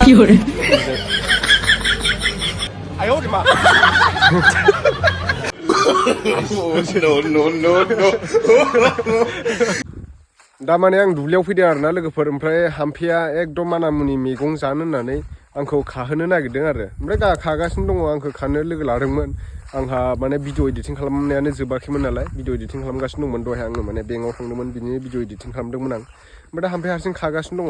有人。哎呦我的妈दा माने आं दुब्लियाव फैदों आरोना लोगोफोर ओमफ्राय हाम्फेया एकदम मानामुनि मैगं जानो होननानै आंखौ खाहोनो नागिरदों आरो ओमफ्राय खागासिनो दङ आंखौ खानो लोगो लादोंमोन आंहा माने भिडिअ एडिटिं खालामनायानो जोबाखैमोन नालाय भिडिअ एडिटिं खालामगासिनो दंमोन दहाय आङो माने बेंकआव थांदोंमोन बिनि भिडिअ एडिटिं खालामदोंमोन आं ओमफ्राय दा हाम्फेया हारसिं खागासिनो दङ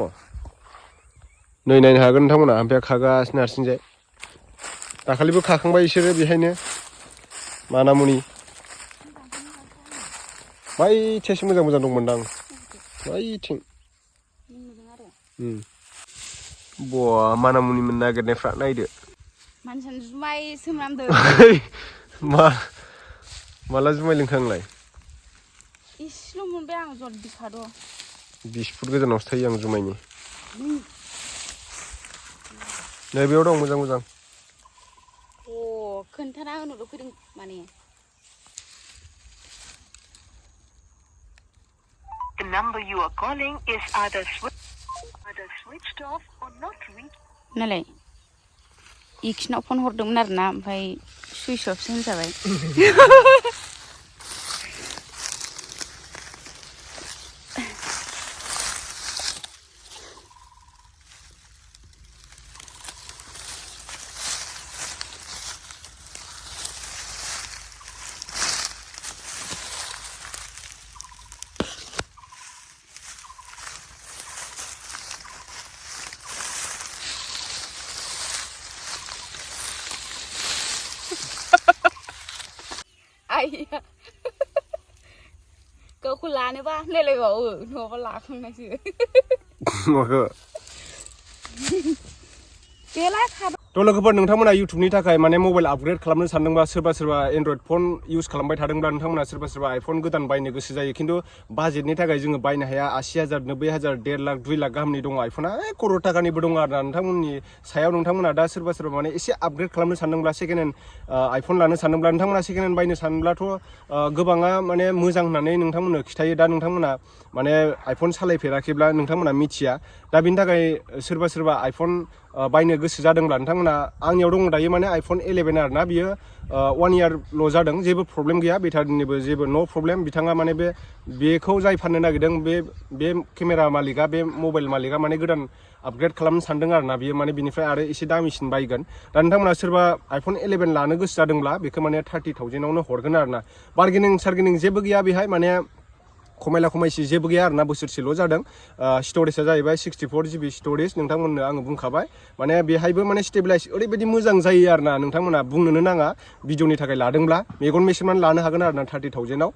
नै नायनो हागोन नोंथांमोना हाम्फेया खागासिनो हारसिंजाय दाखालिबो खाखांबाय बिसोरो बेहायनो मानामुनि बैथिंसो मोजां मोजां दंमोनदां बैथिं बवा मानामुनिमोन नागिरनायफ्रा नायदो मानसियानो जुमाय सोमनांदों माला जुमाय लोंखो आंलाय इसेल' मोनबाय आं जल बिखाद' 20 फुट गोजानावसो थायो आं जुमायनि नै बेयाव दं मोजां मोजां खोन्थाना होनोल' फैदों माने The number you are calling is either switched off or not reached. नालाय इक्सनाव फन हरदोंमोन आरोना ओमफ्राय सुइच अफसो होनजाबाय आइया गावखौ लानोबा नायलायबावो नङाबा लाखांनायसो माखो बेला खाद थ' लोगोफोर नोंथांमोना इउटुबनि थाखाय माने मबाइल आपग्रेड खालामनो सानदोंबा सोरबा एन्ड्रइड फन इउज खालामबाय थादोंब्ला नोंथांमोना सोरबा आइफन गोदान बायनो गोसो जायो खिन्थु बाजेटनि थाखाय जोङो बायनो हाया 80,000 90,000 1.5 लाख 2 लाख गाहामनि दङ आइफना क'रर थाखानिबो दङ आरोना नोंथांमोननि सायाव नोंथांमोना दा सोरबा माने एसे आपग्रेड खालामनो सानदोंब्ला सेकेन्ड हेन्ड आइफन लानो सानदोंब्ला नोंथांमोना सेकेन्ड हेन्ड बायनो सानब्लाथ' गोबाङा माने मोजां होननानै नोंथांमोननो खिथायो दा नोंथांमोना माने आइफन सालायफेराखैब्ला नोंथांमोना मिथिया दा बिनि थाखाय सोरबा आइफन बायनो गोसो जादोंब्ला नोंथांमोना आंनियाव दङ दायो माने आइफन 11 आरोना बियो 1 इयारल' जादों जेबो प्रब्लेम गैया बेटारिनिबो जेबो नो प्रब्लेम बिथाङा माने बेखौ जाय फाननो नागिरदों बे केमेरा मालिका बे मबाइल मालिका माने गोदान आपग्रेड खालामनो सानदों आरोना बियो माने बिनिफ्राय आरो एसे दामिसिन बायगोन दा नोंथांमोना सोरबा आइफन 11 लानो गोसो जादोंब्ला बेखौ माने 30,000 हरगोन आरोना बार्गेनिं जेबो गैया बेहाय माने खमायला खमायसि जेबो गैया आरोना बोसोरसेल' जादों स्टरेजआ जाहैबाय 64 GB स्टरेज नोंथांमोननो आङो बुंखाबाय माने बेहायबो माने स्टेबलाइज ओरैबायदि मोजां जायो आरोना नोंथांमोना बुंनोनो नाङा भिडिअनि थाखाय लादोंब्ला मेगन मेसेबनानै लानो हागोन आरोना 30,000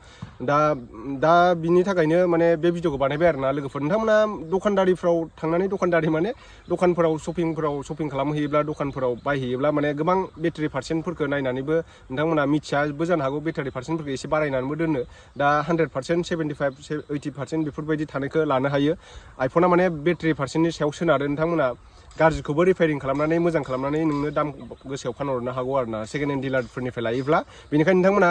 दा बिनि थाखायनो माने बे भिडिअखौ बानायबाय आरोना लोगोफोर नोंथांमोना दखानदारिफ्राव थांनानै दखानदारि माने दखानफोराव शपिं खालामहैयोब्ला दखानफोराव बायहैयोब्ला माने गोबां बेटारि पार्सेन्टफोरखौ नायनानैबो नोंथांमोना मिथियाबो जानो हागौ बेटारि पार्सेन्टफोरखौ एसे बारायनानैबो दोनो दा 100% 75 80% बेफोरबायदि थानायखौ लानो हायो आइफना माने बेटारि पार्सेन्टनि सायाव सोनारो नोंथांमोना गाज्रिखौबो रिपेयारिं खालामनानै मोजां खालामनानै नोंनो दाम गोसायाव फानहरनो हागौ आरोना सेकेन्ड हेन्ड डिलारफोरनिफ्राय लायोब्ला बेनिखायनो नोंथांमोना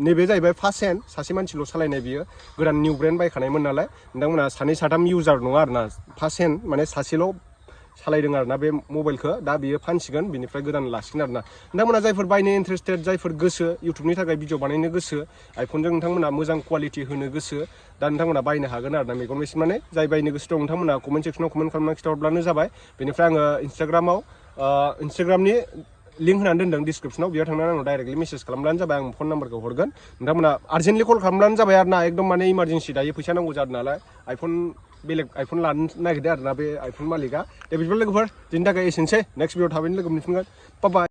नैबे जाहैबाय फार्स्ट हेन्ड सासे मानसिल' सालायनाय बियो गोदान निउ ब्रेन्ड बायखानायमोन नालाय नोंथांमोना 2-3 इउजार नङा आरोना फार्स्ट हेन्ड माने सासेल' सालायदों आरोना बे मबाइलखौ दा बियो फानसिगोन बिनिफ्राय गोदान लासिगोन आरोना नोंथांमोना जायफोर बायनो इन्टारेस्टेड जायफोर गोसो इउटुबनि थाखाय भिडिअ बानायनो गोसो आइफनजों नोंथांमोना मोजां क्वालिटि होनो गोसो दा नोंथांमोना बायनो हागोन आरोना मेगन मेसेबनानै जाय बायनो गोसो दं नोंथांमोना कमेन्ट सेक्सनाव कमेन्ट खालामनानै खिथाहरब्लानो जाबाय बेनिफ्राय आङो इन्स्टाग्रामनि लिंक होनानै दोनदों डिसक्रिपसनाव बेयाव थांनानै आंनाव डाइरेक्टलि मेसेज खालामब्लानो जाबाय आं फन नाम्बारखौ हरगोन नोंथांमोना आर्जेन्टलि कल खालामब्लानो जाबाय आरोना एकदम माने इमारजेन्सि दायो फैसा नांगौ जादों नालाय बेलेग आइफन लानो नागिरदों आरोना बे आइफन मालिका दे बिदिब्ला लोगोफोर दिनैनि थाखाय एसेनोसै नेक्स्ट भिडिअ थाबैनो लोगो मोनफिनगोन बाय बाय